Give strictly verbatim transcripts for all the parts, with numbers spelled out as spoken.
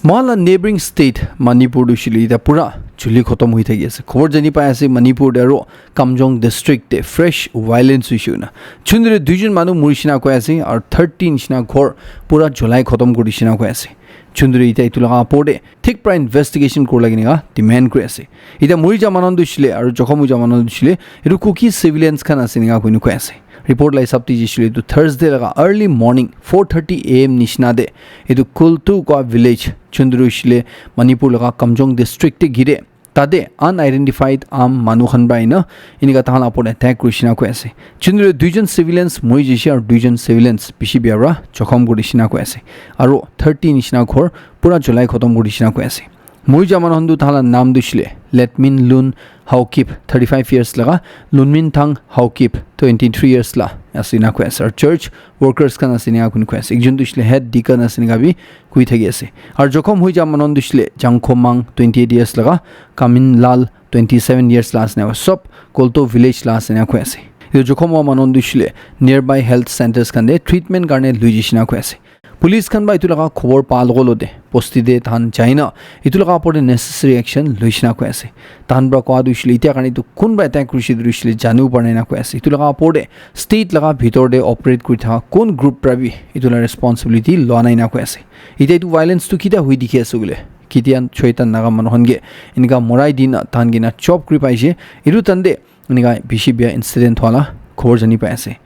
Mohan la neighboring state Manipur tu hoishe le etiya pura juli khotom hoi thaki ase. Khobor jani pai ase Manipur te aro Kamjong district te fresh violence hoishe koina. Chunduri duijon manu mori shina koi ase aro thirty nishina ghor pura jolai khotom kuri shina koi ase. Chunduri etiya etu laga opor te thik pra investigation kuri lagi nika demand kuri ase. Etiya mori ja manu khan tu hoishe le aro jokhom hoi ja manu khan tu hoishe le etu Kuki civilians khan ase nika koi kena koi ase. Report la hisab te jishe le etu Thursday laga early morning four thirty a m nishina te etu Kultu kwa village Chunduri hoishe le Manipur laga Kamjong district te gire. Tate unidentified arm manu khan pra ahina enika tahan la opor te attack kuri shina koi ase. Chunduri duijon civilians mori jaishe aro duijon civilians bishi bia pra jokhom kuri shina koi ase. Aro thirty nishina ghor pura jolai khotom kuri shina koi ase. Mori ja manu khan tu tahan la naam tu hoishe le Letmin Lun Haokip, thirty five years laga, Lunmin Thang Haokip, twenty three years la ase ena koi ase. Aro church workers khan ase ena koi kena koi ase. Ekjon tu hoishe le head deacon ase ena bi koi thaki ase. Aro jokhom hoi ja manu khan tu hoishe le Jangkhomang, twenty eight years laga, Kamin Lal, twenty seven years la ase ena koi, sob Kolto village la ase ena koi ase. Etu jokhom hwa manu khan tu hoishe le nearby health centers khan te treatment karne loi jaishe ena koi ase. Police khan pra etu laga khobor pa logo lote bosti te tahan jaina etu laga opor te necessary action loishe ena koi ase. Tahan pra koa tu hoishe le etiya karne etu kun pra attack kurishe etu hoishe le janibo para nai ena koi ase. Etu laga opor te state laga bhitor te operate kuri thaka kun group pra bi etu la responsibility loa nai ena koi ase. Etiya etu violence tu ketia hoi dikhi ase koile, ketia choita naga manu khan ke enika morai dina tahan ke na chop kuri paishe, etu tahan te enika bishi bia incident hwa la khobor jani pai ase.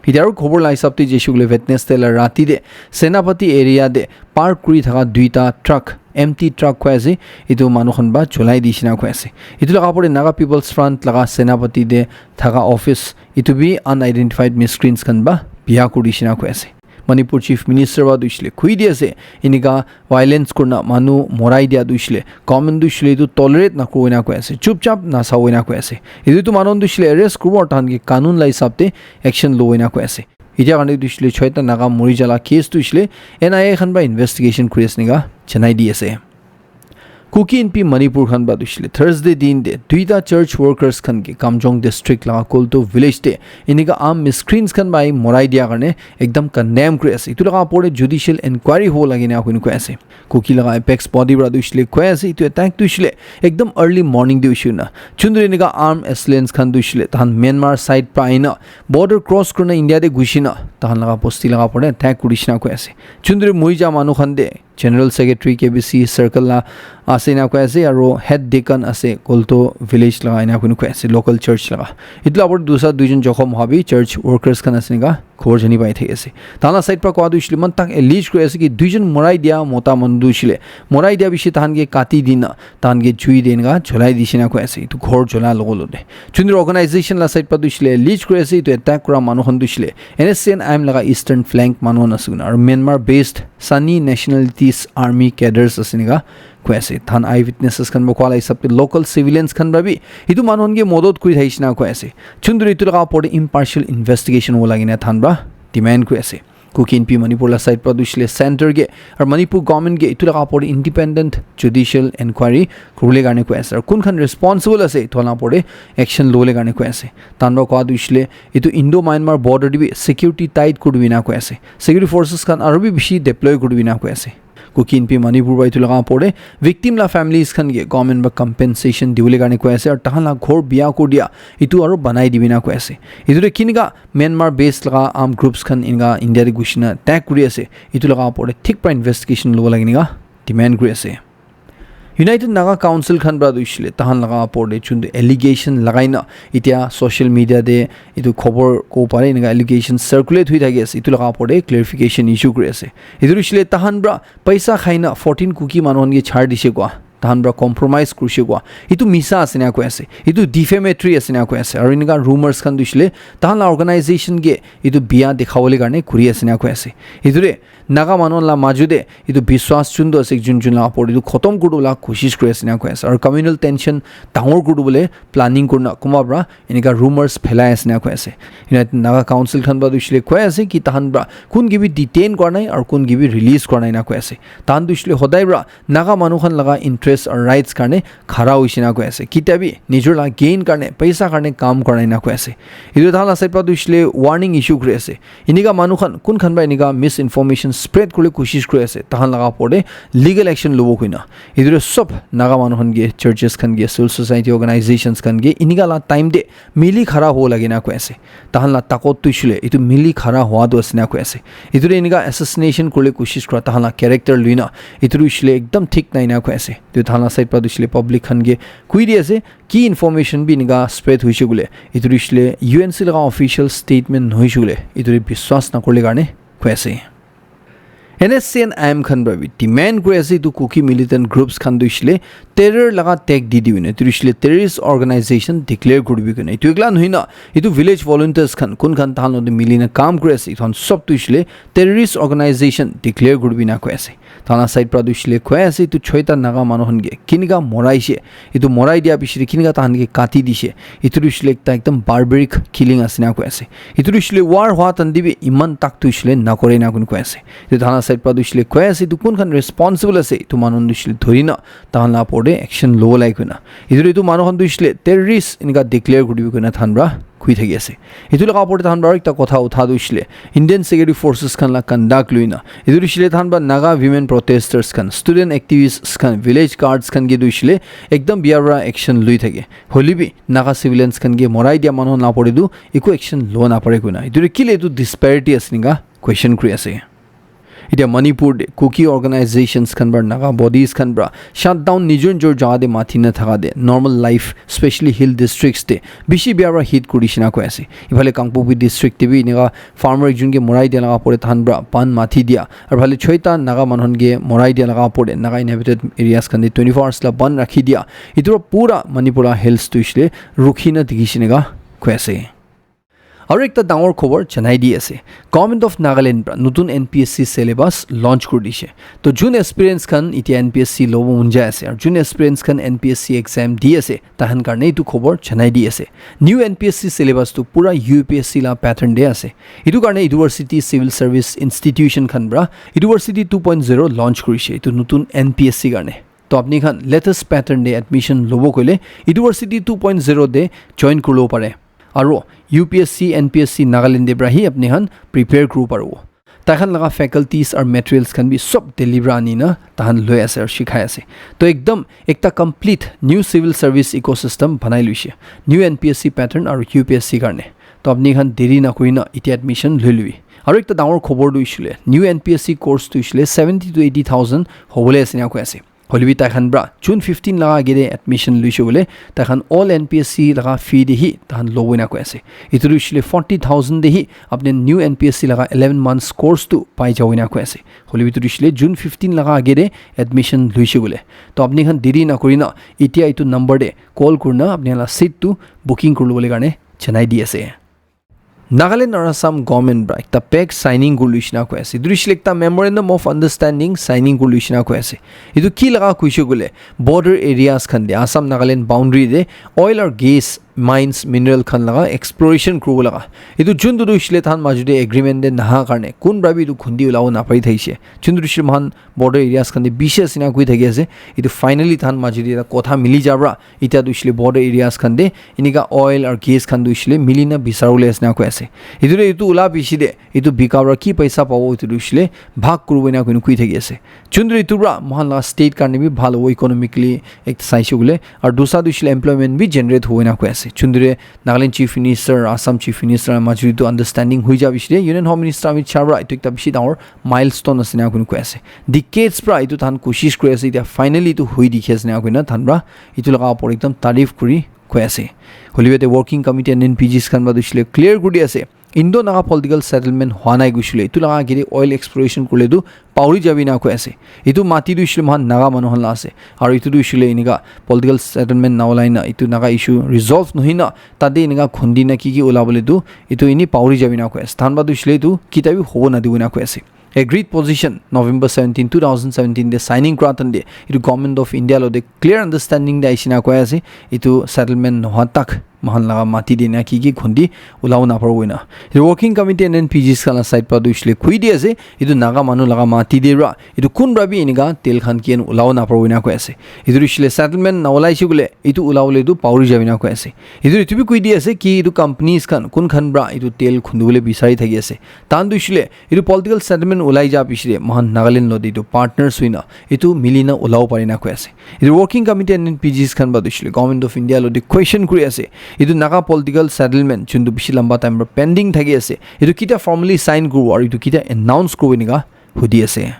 Etiya aro khobor la hisab te jaishe koile Wednesday la rati te Senapati area te park kuri thaka duita truck, empty truck koi ase, etu manu khan pra cholai dishi ena koi ase. Etu laga opor te Naga People's Front laga Senapati te thaka office etu bi unidentified miscreants khan pra bia kuri dishi ena koi ase. Manipur Chief Minister pra tu hoishe le koi di ase, enika violence kurina manu morai dia tu hoishe le government tu hoishe le etu tolerate nakuribo ena koi ase, chupchap nasabo ena koi ase. Etu tu manu khan tu hoishe le arrest kuribo aro tahan ke kanun la hisab te action lobo ena koi ase. Etiya karne tu hoishe le choita naga mori ja la case tu hoishe le N I A khan pra investigation kuri ase ena janai di ase. Kuki Inpi Manipur khan pra tu hoishe le Thursday din te duita church workers khan ke Kamjong district laga Kolto village te enika armed miscreants khan pra morai dia karne ekdam condemn kuri ase. Etu laga opor te judicial inquiry hobo lage ena koi kena koi ase. Kuki laga apex body pra tu hoishe le koi ase etu attack tu hoishe le ekdam early morning te hoishe na. Chunduri enika armed assailants khan tu hoishe le tahan Myanmar side pra ahina border cross kurina India te ghushi na tahan laga bosti laga opor te attack kuri dishi ena koi ase. Chunduri mori ja manu khan te General Secretary K B C Circle la ase ena koi ase aro head deacon ase Kolto village laga ena koi kena koi ase, local church laga. Etu la opor te dusra duijon jokhom hwa bi church workers khan ase ena khobor jani pai thaki ase. Tahan la side pra koa tu hoishe le man tak allege kuri ase ki duijon morai dia mota manu tu hoishe le morai dia bishi tahan ke kati dina tahan ke jui de ena cholai dishi ena koi ase. Etu ghor jola logo lote Chunduri organization la side pra tu hoishe le allege kuri ase etu attack kura manu khan tu hoishe le N S C N I M laga eastern flank manu khan ase koina aro Myanmar based Sani Nationalities Army cadres ase ena koi ase. Tahan eyewitnesses khan pra koa la hisab te local civilians khan pra bi etu manu khan ke modot kuri thakishe ena koi ase. Chunduri etu laga opor te impartial investigation hobo lage ena tahan pra demand kuri ase. Kuki Inpi Manipur la side pra tu hoishe le center ke aro Manipur government ke etu laga opor te independent judicial inquiry kuribole karne koi ase. Aro kun khan responsible ase etu laga opor te action lobole karne koi ase. Tahan pra koa tu hoishe le etu Indo-Myanmar border te bi security tight kuri dibi ena koi ase. Security forces khan aro bi bishi deploy kuri dibi ena koi ase. Kuki Inpi Manipur pra etu laga opor te victim la families khan ke government pra compensation dibole karne koi ase aro tahan la ghor bia kuri dia etu aro banai dibi ena koi ase. Etu te kinika Myanmar based laga armed groups khan enika India te ghushi na attack kuri ase, etu laga opor te thik pra investigation lobo lage ena demand kuri ase. United Naga Council khan pra tu hoishe le tahan laga opor te chuntu allegation lagai na etiya social media te etu khobor kobo pare enika allegation circulate hoi thaki ase, etu laga opor te clarification issue kuri ase. Etu hoishe le tahan pra paisa khai na fourteen Kuki manu khan ke chhar dishe koa, tahan pra compromise kurishe koa, etu misa ase ena koi ase, etu defamatory ase ena koi ase. Aro enika rumors khan tu hoishe le tahan la organization ke etu bia dekhabole karne kuri ase ena koi ase. Etu te Naga manu la maju te etu biswas chuntu ase ekjon jun la opor te etu khotom kuri dibole koshish kuri ase ena koi ase. Aro communal tension dangor kuri dibole planning kurina kunba pra enika rumors phelai ase ena koi ase. United Naga Council khan pra tu hoishe le koi ase ki tahan pra kun ke bi detain kura nai aro kun ke bi release kura nai ena koi ase. Tahan tu hoishe le hodai pra Naga manu khan laga interest rights karne khara hoishe na koi ase. Kitia bi nijor la gain karne, paisa karne kam kora na koi ase. Etu tahan la side pra tu hoishe le warning issue kuri ase. Enika manu khan, kun khan pra enika misinformation spread kuribole koshish kuri ase, tahan laga opor te legal action lobo koina. Etu te sob Naga manu khan ke, churches khan ke, civil society organizations khan ke, enika la time te mili khara hobo lage na koi ase. Tahan la takot tu hoishe le, etu mili khara hoa tu ase na koi ase. Etu te enika assassination kuribole koshish kura, tahan la character lui na, etu tu hoishe le ekdam thik nai na koi ase. Tu tahan la side pra tu hoishe le public khan ke koi di ase, ki information bi enika spread hoishe koile, etu tu hoishe le U N C laga official statement nohoishe koile, etu te biswas nakurile karne koi ase. N S C N I M khan pra bi demand kuri ase, etu Kuki militant groups khan tu hoishe le terror laga tag di di kena, etu tu hoishe le terrorist organization declare kuribi kena. Etu ekla nohoi na, etu village volunteers khan, kun khan tahan logote mili na kam kuri ase, etu khan sob tu hoishe le terrorist organization declare kuribi na koi ase. Tahan la side pra tu hoishe le koi ase, etu choita Naga manu khan ke kinika moraishe, etu morai dia piche te kinika tahan ke kati dishe, etu tu hoishe le ekta ekdam barbaric killing ase na koi ase. Etu tu hoishe le war hoa time te bi eman tak tu hoishe le nakore na koi ase. Etu tahan la side pra tu hoishe le koi ase, etu kun khan responsible ase, etu manu tu hoishe le dhori na tahan la opor te action lobo lage koina. Etu tu etu manu khan tu hoishe le terrorist enika declare kuribi koina tahan pra koi thaki ase. Etu laga opor te tahan pra ekta kotha utha tu hoishe le Indian Security Forces khan la conduct lui na, etu tu hoishe le tahan pra Naga women protesters khan, student activists khan, village guards khan ke tu hoishe le ekdam bia pra action lui thake. Hoile bi Naga civilians khan ke morai dia manu khan la opor te tu eku action lobo napare koina. Etu tu kile etu disparity ase enika question kuri ase. Etia Manipur te Kuki organizations khan pra, Naga bodies khan pra shutdown nijor nijor jaga te mati na thaka te normal life, specially hill districts te bishi bia pra hit kuri dishe na koi ase. Ephale Kangpokpi district te bi enika farmer ekjon ke morai dia laga opor te tahan pra pan mati dia, aru phale choita Naga manu khan ke morai dia laga opor te Naga inhabited areas khan te twenty four hours la ban rakhi dia. Etu pra pura Manipur la hills tu hoishe le rukhi na dikhi she enika koi ase. Aru ekta dangor khobor janai di ase, Government of Nagaland pra nutun N P S C syllabus launch kuri dishe. To jun aspirants khan etia N P S C lobo mon jai ase, aru jun aspirants khan N P S C exam di ase, tahan karne etu khobor janai di ase. New N P S C syllabus tu pura U P S C la pattern te ase. Etu karne University Civil Service Institution khan pra University two point zero launch kurishe, etu nutun N P S C karne. To apni khan latest pattern te admission lobo koile University two point zero te join kuribo pare. Aru U P S C, N P S C Nagaland te pra hi apni khan prepare kuribo paribo. Tai khan laga faculties aru materials khan bi sob Delhi pra ani na tai khan loi ase aru shikhai ase. To ekdam ekta complete new civil service ecosystem banai loishe, new N P S C pattern aru U P S C karne. To apni khan deri na kuri na etia admission loi lobi. Aru ekta dangor khobor tu hoishe le, new N P S C course tu hoishe le seventy to eighty thousand hobole ase na koi ase. Hoile bi tai khan pra June fifteen laga age te admission loishe koile, tai khan all N P S C laga fee te hi tai khan lobo na koi ase. Etu tu hoishe le forty thousand te hi apni new N P S C laga eleven months course tu pai jabo na koi ase. Hoile bi etu tu hoishe le June fifteen laga age te admission loishe koile. To apni khan deri na kuri na etia etu number te call kuri na apni khan la seat tu booking kuri lobole karne janai di ase. Nagaland aru Assam government pra ekta pact signing kuri loishe na koi ase. Etu hoishe le ekta memorandum of understanding signing kuri loishe na koi ase. Etu ki laga koishe koile, border areas khan te, Assam Nagaland boundary te oil aru gas, mines, mineral khan laga exploration kuribo laga. Etu juntu tu hoishe le tai khan majo te agreement te naha karne, kun pra bi etu khundi ulabo napari thakishe. Juntu tu hoishe le moikhan border areas khan te bishi ase na koi thaki ase. Etu finally tai khan majo te ekta kotha mili ja pra, etia tu hoishe le border areas khan te enika oil aru gas khan tu hoishe le mili na bisaribole ase na koi ase. Etu te etu ula piche te etu bika pra ki paisa pabo etu tu hoishe le bhag kuribo na koi thaki ase. Juntu etu pra moikhan la state karne bi bhal hobo, economically ekta saishe koile, aru dusra tu hoishe le employment bi generate hobo na koi ase. Juntu Nagaland Chief Minister, Assam Chief Minister majo te etu understanding hoi ja piche te Union Home Minister Amit Shah pra etu ekta bishi dangor milestone ase na koi ase. Decades pra etu tai khan koshish kuri ase, etia finally etu hoi dikhi ase na koi na tai khan pra etu laga opor ekdam tarif kuri koi ase. Hoile bi yate Working Committee and N P Gs khan pra tu hoishe le clear kuri di ase, Indo-Naga political settlement hua nai koishe le, etu laga age te oil exploration kurile tu pauri jabi na koi ase. Etu mati tu hoishe le moikhan Naga manu khan la ase. Aru etu tu hoishe le enika political settlement na ulai na, etu Naga issue resolve nohoi na, tate enika khundi na ki ki ulabole tu, etu eni pauri jabi na koi ase. Tai khan pra tu hoishe le etu kitia bi hobo na dibo na koi ase. Agreed position November seventeen, two thousand seventeen te signing kura time te etu Government of India logote clear understanding te aishe na koi ase, etu settlement nohua tak mohan laga mati te na ki ki khundi ulabo naparibo koina. Etu working committee and N P Gs khan la side pra tu hoishe le koi di ase, etu Naga manu laga mati te pra etu kun pra bi enika tel khan kian ulabo naparibo koina koi ase. Etu hoishe le settlement na ulai she koile etu ulabole tu pauri jabi na koi ase. Etu, etu bi koi di ase ki etu companies khan kun khan pra etu tel khundibole bisari thaki ase. Tahan tu hoishe le etu political settlement ulai ja piche te mohan Nagaland lo te etu partners hoina etu mili na ulabo pari na koi ase. Etu working committee and N P Gs khan pra tu hoishe le Government of India lo te question kuri ase. Etu Naga political settlement juntu bishi lamba time pra pending thaki ase, etu kitia formally sign kuribo aru etu kitia announce kuribo enika hudi ase.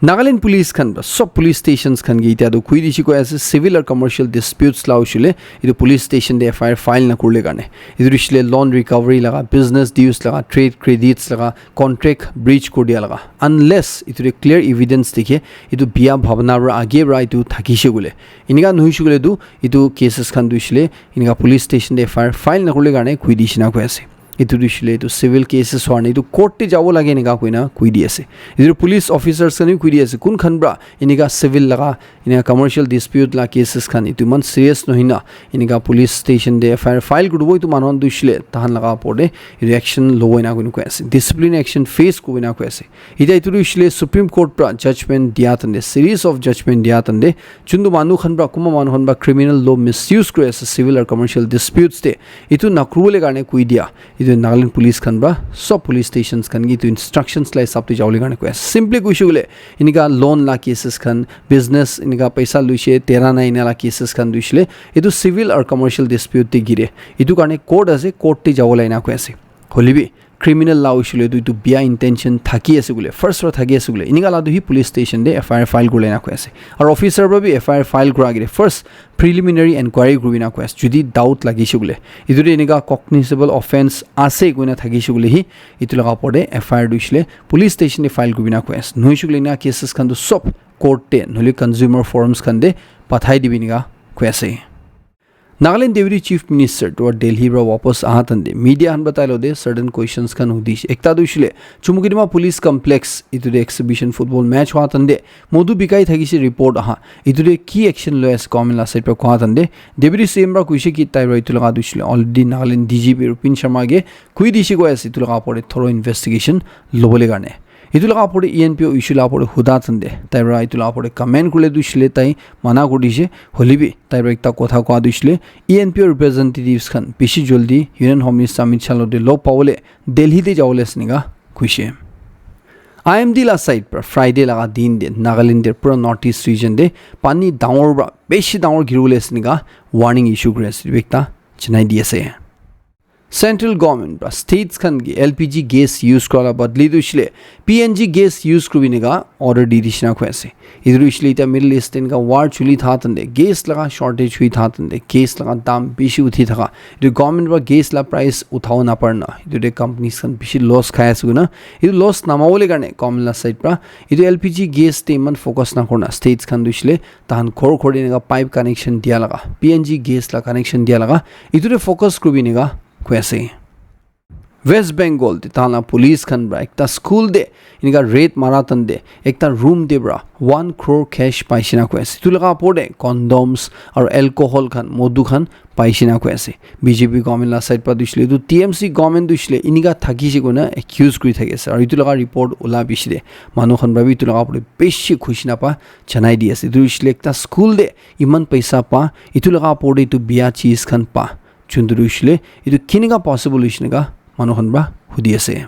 Nagaland police khan pra sob police stations khan ke itia tu khui dishi koi ase, civil or commercial disputes la hoishe le etu police station te F I R file na kurile karne. Etu hoishe le loan recovery laga, business dues laga, trade credits laga, contract breach kuri dia laga. Unless etu te clear evidence dikhe, etu biya bhabna pra age pra etu thakishe koile. Enika nohoishe koile tu etu cases khan tu hoishe le enika police station te F I R file na kurile karne khui dishi na koi ase. Etu tu hoishe le etu civil cases howa karne etu court te jabo lage enika koina koi di ase. Etu police officers khan bi koi di ase, kun khan pra enika civil laga, enika commercial dispute la cases khan etu iman serious nohoi na enika police station te F I R file kuribo, etu manu khan tu hoishe le tahan laga opor te reaction lobo ena koina koi ase, discipline action face kuribo ena koi ase. Etia etu tu hoishe le Supreme Court pra judgment dia tande, series of judgment dia tande, juntu manu khan pra, kunba manu khan pra criminal law misuse kuri ase civil or commercial disputes te, etu nakuribole karne koi dia. Etu Nagaland police khan pra sob police stations khan ke etu instructions la hisab te jabole karne koi ase. Simply koishe koile enika loan la cases khan, business enika paisa loishe, dera nai ena la cases khan tu hoishe le etu civil or commercial dispute te gire. Etu karne court ase, court te jabo la ena koi ase. Hoile bi criminal la hoishe le tu etu biya intention thaki ase koile, first pra thaki ase koile, enika la tu hi police station te F I R file kurile na koi ase. Aru officer pra bi F I R file kura agete first preliminary inquiry kuribi na koi ase, jodi doubt lagishe koile. Etu te enika cognizable offence ase koina thakishe koile hi etu laga opor te F I R tu hoishe le police station te file kuribi na koi ase. Nohoishe koile enika cases khan tu sob court te nohole consumer forums khan te pathai dibi enika koi ase. Nagaland Deputy Chief Minister tua Delhi pra wapas aha tande media khan pra tai lo te certain questions khan hudishe. Ekta tu hoishe le Chumukedima Police Complex etu te exhibition football match hoa tande modu bikai thakishe report aha. Etu te ki action loi ase government la side pra koa tande Deputy C M pra koishe ki tai pra etu laga tu hoishe le already Nagaland D G P Rupin Sharma ke koi dishe koi ase etu laga opor te thorough investigation lobole karne. Etu laga opor te E N P O issue laga opor te huda tande tai pra etu laga opor te comment kurile tu hoishe le tai mana kuri dishe, hoile bi tai pra ekta kotha koa tu hoishe le E N P O representatives khan bishi jaldi Union Home Minister Amit Shah lo te log pabole Delhi te jabole ase enika koishe. I M D la side pra Friday laga din te Nagaland te pura North East region te pani dangor pra bishi dangor giribole ase enika warning issue kuri ase, etu bi ekta janai di ase. Central government pra states khan ke L P G gas use kura la badli tu hoishe le P N G gas use kuribi enika order di dishe na koi ase. Etu tu hoishe le etia Middle East te enika war chuli tha tande gas laga shortage hui tha tande gas laga dam bishi uthi thaka, etu government pra gas la price uthabo napare na etu te companies khan bishi loss khai ase koina, etu loss namabole karne government la side pra etu L P G gas te iman focus na kurina states khan tu hoishe le tahan ghor ghor te enika pipe connection dia laga, P N G gas la connection dia laga, etu te focus kuribi enika koi ase. West Bengal te tahan la police khan pra ekta school te enika raid mara tande ekta room te pra one crore cash paishe na koi ase. Etu laga opor te condoms aru alcohol khan, modu khan paishe na koi ase. B J P government la side pra tu hoishe le etu T M C government tu hoishe le enika thakishe koina accuse kuri thaki ase. Aru etu laga report ula piche te manu khan pra bi etu laga opor te bishi khushi na pa janai di ase. Etu hoishe le ekta school te eman paisa pa, etu laga opor te etu biya cheez khan pa, juntu tu hoishe le etu kenika possible hoishe enika manu khan pra hudi ase.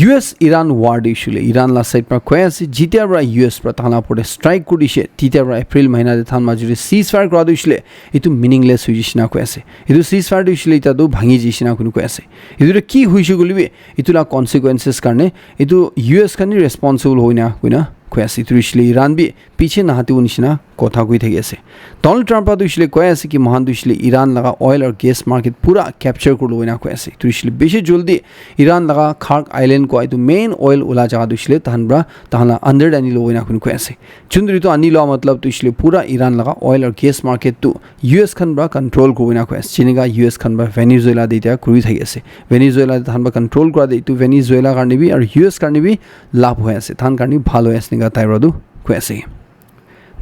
U S Iran war te hoishe le Iran la side pra koi ase, jitia pra U S pra tahan la opor te strike kuri dishe, titia pra April mahina te tahan major te ceasefire kura tu hoishe le etu meaningless hoi jishe na koi ase. Etu ceasefire tu hoishe le etia tu bhangi jishe na koi ase. Etu tu ki hoishe koile bi etu la consequences karne etu U S khan hi responsible hoina koina koi ase. Etu hoishe le Iran bi piche nahatibo nishina kotha koi thaki ase. Donald Trump pra tu hoishe le koi ase ki mohan tu hoishe le Iran laga oil aru gas market pura capture kuri lobo ena koi ase. Etu hoishe le bishi jaldi Iran laga Khark Island koi etu main oil ula jaga tu hoishe le tahan pra tahan la under te ani lobo ena koi ase. Chundri tu ani loa matlab tu hoishe le pura Iran laga oil aru gas market tu U S khan pra control kuri na koi ase. Jenika U S khan pra Venezuela te etia kuri thaki ase. Venezuela te tahan pra control kura te etu Venezuela karne bi aru U S karne bi labh hoi ase. Tahan karne bhal hoi ase enika tai pra tu koi ase.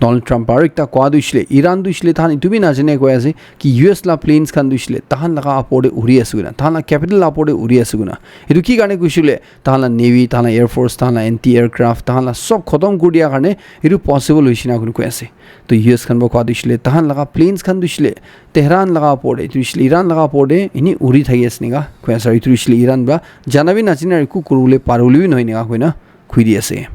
Donald Trump aru ekta koa tu hoishe le, Iran tu hoishe le tahan etu bi najane koi ase ki U S la planes khan tu hoishe le tahan laga apor te uri ase koina, tahan la capital la apor te uri ase koina. Etu ki karne koishe le, tahan la navy, tahan la air force, tahan la anti aircraft, tahan la sob khotom kuri dia karne etu possible hoishe na koi ase. To U S khan para koa tu hoishe le tahan laga planes khan tu hoishe le Tehran laga apor te, etu hoishe le Iran laga apor te eni uri thaki ase enika koi ase. Aru etu hoishe le Iran para jana bi najane aru eku kuribole paribole bi nohoi enika koina koi di ase.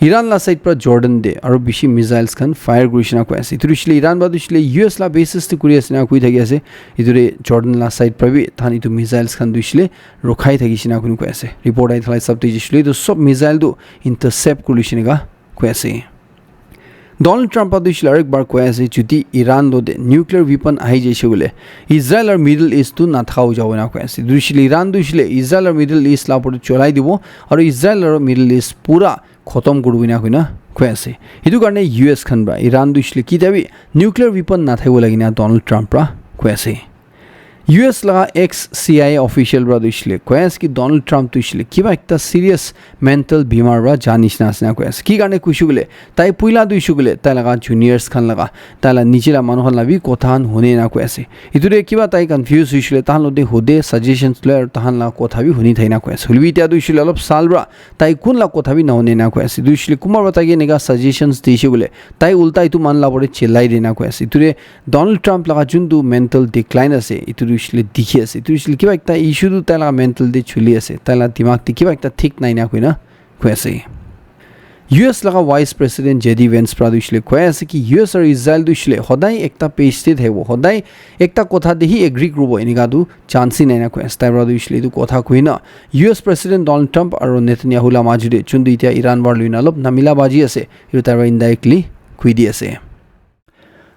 Iran la side para Jordan te aru bishi missiles khan fire kurishe na koi ase. Etu hoishe le Iran para tu hoishe le U S la bases te kuri ase na koi thaki ase. Etu te Jordan la side para bi tahan etu missiles khan tu hoishe le rokhai thakishe na koi koi ase. Report ahi thala hisab te hoishe le etu sob missile tu intercept kurishe enika koi ase. Donald Trump atu hoishe le aru ekbar koi ase, jodi Iran lo de nuclear weapon ahi jaise koile, Israel aru Middle East tu nathaka hoi jabo ena koi ase. Etu hoishe le Iran tu hoishe le Israel aru Middle East la opor te cholai dibo, aru Israel aru Middle East pura khotom kuri bo ena koina koi ase. Etu karne U S khan para Iran tu hoishe le kitia bi nuclear weapon nathakibo lage na Donald Trump para koi ase. U S laga ex C I A official para tu hoishe le koi ase ki Donald Trump tu hoishe le kiba ekta serious mental bimar para ja nishina ase na koi ase. Ki karne koishe koile, tai puila tu hoishe koile tai laga juniors khan laga, tai la niche la manu khan la bi kotha khan hune na koi ase. Etu te kiba tai confuse hoishe koile tahan lo te hude, suggestions loi aru tahan la kotha bi huni thaki na koi ase. Hoile bi etia tu hoishe koile olop saal para tai kun la kotha bi nahune na koi ase. Etu hoishe koile kunba para tai ke enika suggestions dishe koile tai ulta etu manu la opor te chilai de na koi ase. Etu te Donald Trump laga juntu mental decline ase, etu tu hoishe koile dikhi ase. Etu hoishe koile kiba ekta issue tu tai laga mental te chuli ase, tai laga dimag te kiba ekta thik nai na koina koi ase. U S laga Vice President J D Vance para tu hoishe koile koi ase ki U S aru Israel tu hoishe koile hodai ekta page te thakibo, hodai ekta kotha te hi agree kuribo enika tu chance hi nai na koi ase. Tai para tu hoishe koile etu kotha koina U S President Donald Trump aru Netanyahu la majo te juntu etia Iran war loina olop namila baji ase, etu tai para indirectly koi di ase.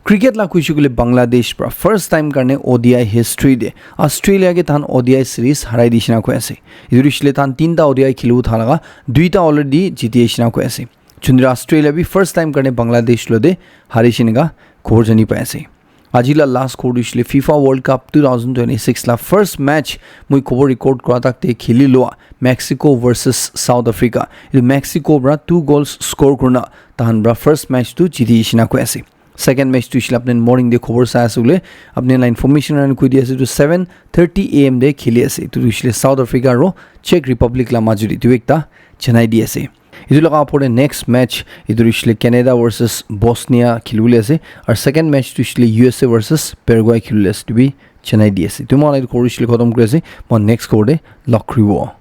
Cricket la koishe koile Bangladesh para first time karne O D I history te Australia ke tahan O D I series harai dishe na koi ase. Etu hoishe koile tahan tinta O D I khelibo tha laga duita already jiti ahishe na koi ase. Juntu Australia bi first time karne Bangladesh lo te harishe enika khobor jani pai ase. Aji la last khobor tu hoishe koile FIFA World Cup two thousand twenty-six la first match moi khobor record kura tak te kheli lua Mexico versus South Africa. Etu Mexico para two goals score kurina tahan para first match tu jiti ahishe na koi ase. Second match tu hoishe koile apni morning te khobor sai ase koile apni la information khan koi di ase tu seven thirty A M te kheli ase. Etu tu hoishe koile South Africa aru Czech Republic la majo te etu ekta janai di ase. Etu laga opor te next match etu tu hoishe koile Canada versus Bosnia kheli bole ase. Aru second match tu hoishe koile U S A versus Paraguay kheli bole ase. Etu bi janai di ase. Etu moi khan etu khobor hoishe koile khotom kuri ase. Moi next khobor te log kuri bo.